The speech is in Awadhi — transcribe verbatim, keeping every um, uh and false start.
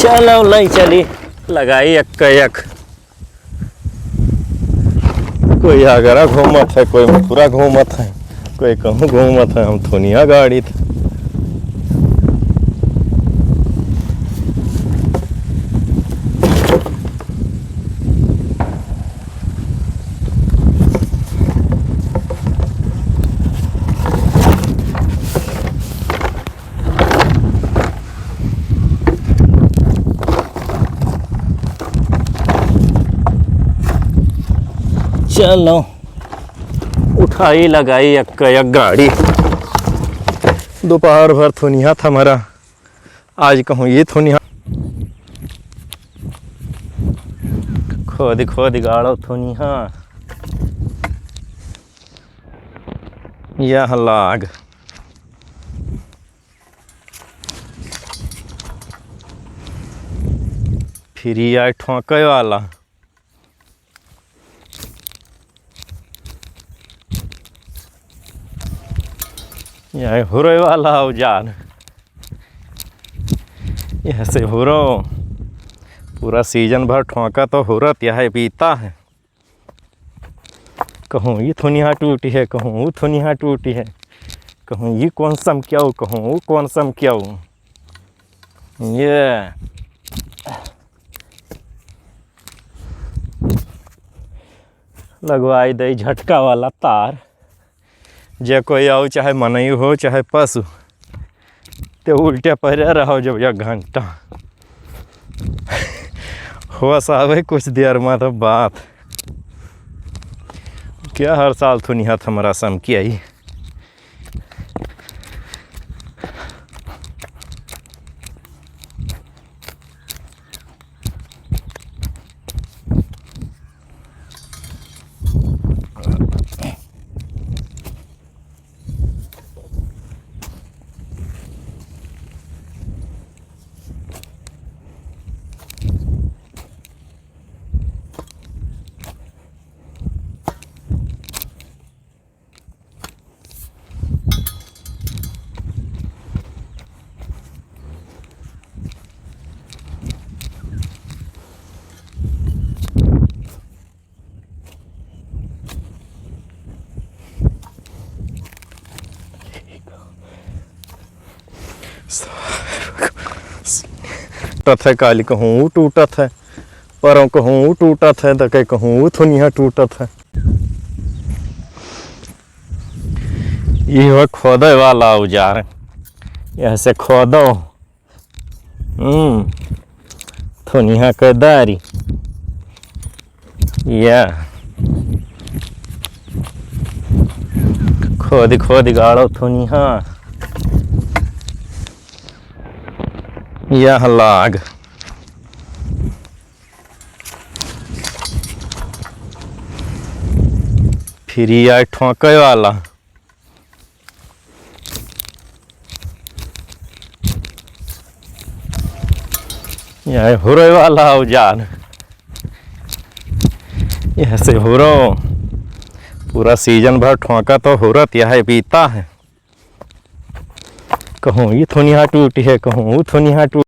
चलो, लई चली, लगाई एक का एक। कोई आगरा घूमत है, कोई मथुरा घूमत है, कोई कहूँ घूमत है, हम थुनिया गाड़ी थे। चलो, उठाई लगाई एक का एक गाड़ी। दोपहर भर थुनिया था हमारा, आज कहूँ ये थुनिया। खोद खोद गाड़ो थुनिया। यह लाग। फिर ये आए ठोंके वाला। यह हुरे वाला औजार। यह से हुरो। पूरा सीजन भर ठोंका तो हुरत यह पीता है। कहूँ ई थुनिया टूटी है, कहूँ ऊ थुनिया टूटी है, कहूँ ई कौन समक्याऊ, कहूँ ऊ कौन समक्याऊ। ये लगवाई दई झटका वाला तार, जे कोई आऊ, चाहे मनई हो, चाहे पशु, ते उल्टे परे रहो जब एक घंटा। होश आवे कुछ देर में तो बात। क्या हर साल थुनिया था हमारा समक्याई। टूटत है, काली कहूँ ऊ टूटत है, परौं कहूँ ऊ टूटत है, दके कहूँ ऊ थुनिया टूटत है। ई हो खोदे वाला औजार, यह से खोदो। हम्म, थुनिया के दारी। या। खोद खोद गाड़ो थुनिया। यह लाग। फिर ये ठोंके वाला। यह हुरे वाला औजार, यह से हुरो। पूरा सीजन भर ठोंका तो हुरत यह पीता है। कहूँ ई थुनिया टूटी है, कहूँ ऊ थुनिया टूटी।